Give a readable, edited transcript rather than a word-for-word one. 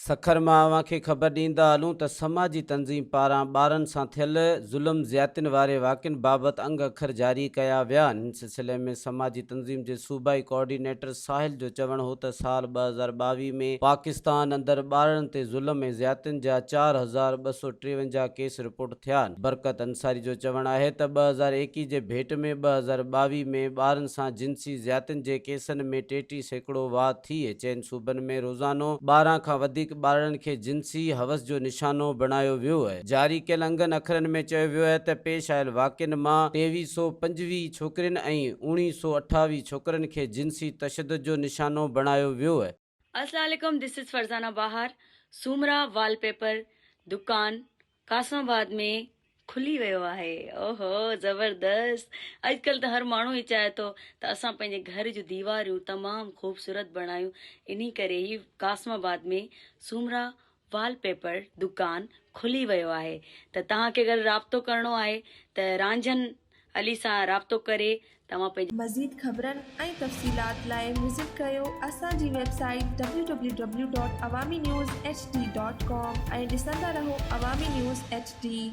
سکر مان اوهان کي خبر ڏيندا هلون ته سماجي تنظيم پاران ٻارن سان ٿيل ظلم زيادتين واري واقعن بابت انگ اکر جاري ڪيا ويا آهن. ان سلسلي ۾ سماجي تنظيم جي صوبائي ڪوآرڊينيٽر ساحل جو چوڻ هو ته سال 2022 ۾ پاڪستان اندر ٻارڙن تي ظلم ۽ زيادتين جا 4253 ڪيس رپورٽ ٿيا آهن. برڪت انصاري جو چوڻ آهي ته 2021 جي ڀيٽ ۾ 2022 ۾ ٻارن سان جنسي زيادتين جي ڪيسن ۾ 33% واڌ ٿي. چئن صوبن ۾ روزانو 12 کان وڌيڪ ٻارڙن کي جنسي حوس جو نشانو بڻايو ويو اهي. جاري ڪيل انگن اکرن ۾ چيو ويو اهي ته پيش آيل واقعن مان 2325 ڇوڪرين ۽ 1928 ڇوڪرن کي جنسي تشدد جو نشانو بڻايو ويو اهي. السلام عليڪم this is Farzana Bahar Soomra wallpaper دڪان قاسم آباد ۾ کلي ويو آهي اوهو زبردست اڄڪلهه ته هر ماڻهو ئي چاهي ٿو ته اسان پنهنجي گهر جون ديواريون تمام خوبصورت بڻايون انهي ڪري هي قاسم آباد ۾ سومرا وال پيپر دڪان کلي ويو آهي ته توهان کي اگر رابطو ڪرڻو آهي ته رانجهن علي سان رابطو ڪري توهان پنهنجي. مزيد خبرن ۽ تفصيلات لاء وزٽ ڪريو اسان جي website W W W dot Awami news H D dot com ۽ ڏسندا رهو عوامي نيوز ايڇ ڊي.